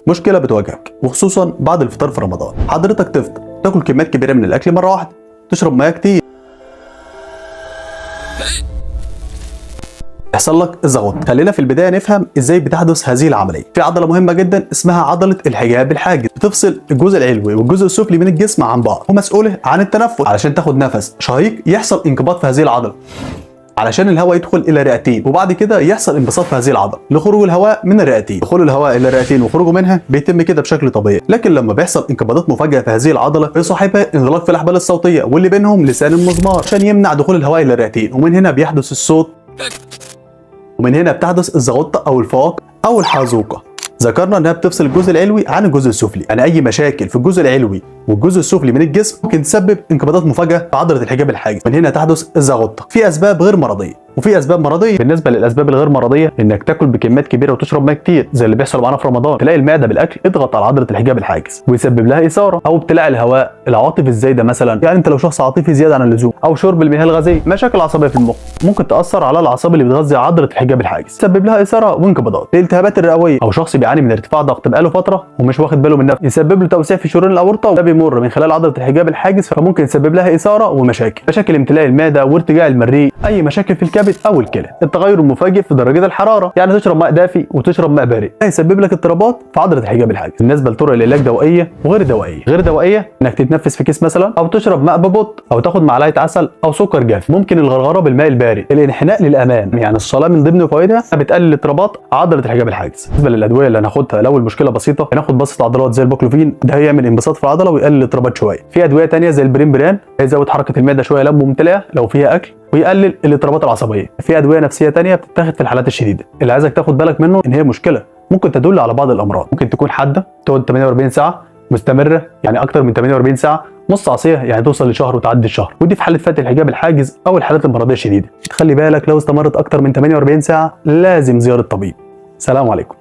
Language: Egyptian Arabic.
مشكلة بتواجهك وخصوصا بعد الفطار في رمضان. حضرتك تفطر تاكل كميات كبيرة من الاكل مرة واحدة، تشرب مية كتير، يحصل لك الزغط. خلينا في البداية نفهم ازاي بتحدث هذه العملية. في عضلة مهمة جدا اسمها عضلة الحجاب الحاجز، بتفصل الجزء العلوي والجزء السفلي من الجسم عن بعض، ومسؤولة عن التنفس. علشان تاخد نفس شهيق يحصل انقباض في هذه العضلة علشان الهواء يدخل الى الرئتين، وبعد كده يحصل انبساط في هذه العضلة لخروج الهواء من الرئتين. دخول الهواء الى الرئتين وخروجه منها بيتم كده بشكل طبيعي، لكن لما بيحصل انقباضات مفاجئة في هذه العضلة بيصاحبها انغلاق في الاحبال الصوتية واللي بينهم لسان المزمار عشان يمنع دخول الهواء الى الرئتين، ومن هنا بيحدث الصوت، ومن هنا بتحدث الزغطه او الفواق او الحازوقه. ذكرنا انها بتفصل الجزء العلوي عن الجزء السفلي، يعني اي مشاكل في الجزء العلوي والجزء السفلي من الجسم ممكن تسبب انقباضات مفاجئة في عضلة الحجاب الحاجز، من هنا تحدث الزغطه. في اسباب غير مرضية وفي اسباب مرضية. بالنسبة للاسباب الغير مرضية، انك تاكل بكميات كبيرة وتشرب مية كتير زي اللي بيحصل معانا في رمضان، تلاقي المعدة بالاكل اضغط على عضلة الحجاب الحاجز ويسبب لها اثاره، او ابتلاع الهواء، العواطف الزايدة مثلا، يعني انت لو شخص عاطفي زيادة عن اللزوم، او شرب المياه الغازية. مشاكل عصبية في المخ ممكن تاثر على الاعصاب اللي بتغذي عضلة الحجاب الحاجز، تسبب لها اثاره وانقباضات. الالتهابات الرئويه، او شخص بيعاني من ارتفاع ضغط بقاله فترة ومش واخد باله من نفسه، يسبب له توسيع في شرايين الاورطه، وده بيمر من خلال عضلة الحجاب الحاجز، فممكن يسبب لها اثاره ومشاكل. مشاكل امتلاء المعدة وارتجاع المريء، اي مشاكل في الكبد او الكلى، التغير المفاجئ في درجه الحرارة، يعني تشرب ماء دافي وتشرب ماء بارد، ده يسبب لك اضطرابات في عضلة الحجاب الحاجز. بالنسبة لطرق العلاج دوائيه وغير دوائيه. غير دوائيه انك تتنفس في كيس مثلا، او تشرب ماء ببطء، او تاخد معلقه عسل او سكر جاف. ممكن الغرغره بالماء البارد، الانحناء للامام، يعني الصلاة من ضمن فوائدها بتقلل اضطرابات عضلة الحجاب الحاجز. بالنسبة للادوية اللي هناخدها لو المشكلة بسيطة، هناخد بسط عضلات زي الباكلوفين، ده هيعمل انبساط في العضلة ويقلل الاضطرابات شوية. في ادوية ثانية زي البريمبران، هيزود حركة المعدة شوية لو ممتلئة لو فيها اكل، ويقلل الاضطرابات العصبية. في ادوية نفسية ثانية بتتاخد في الحالات الشديدة. اللي عايزك تاخد بالك منه ان هي مشكلة ممكن تدل على بعض الامراض، ممكن تكون حادة تقعد 48 ساعة، مستمرة يعني اكتر من 48 ساعة، مستعصيه يعني توصل لشهر وتعدي الشهر، ودي في حاله فتح الحجاب الحاجز او الحالات المرضية الشديدة. خلي بالك لو استمرت اكتر من 48 ساعة لازم زيارة طبيب. سلام عليكم.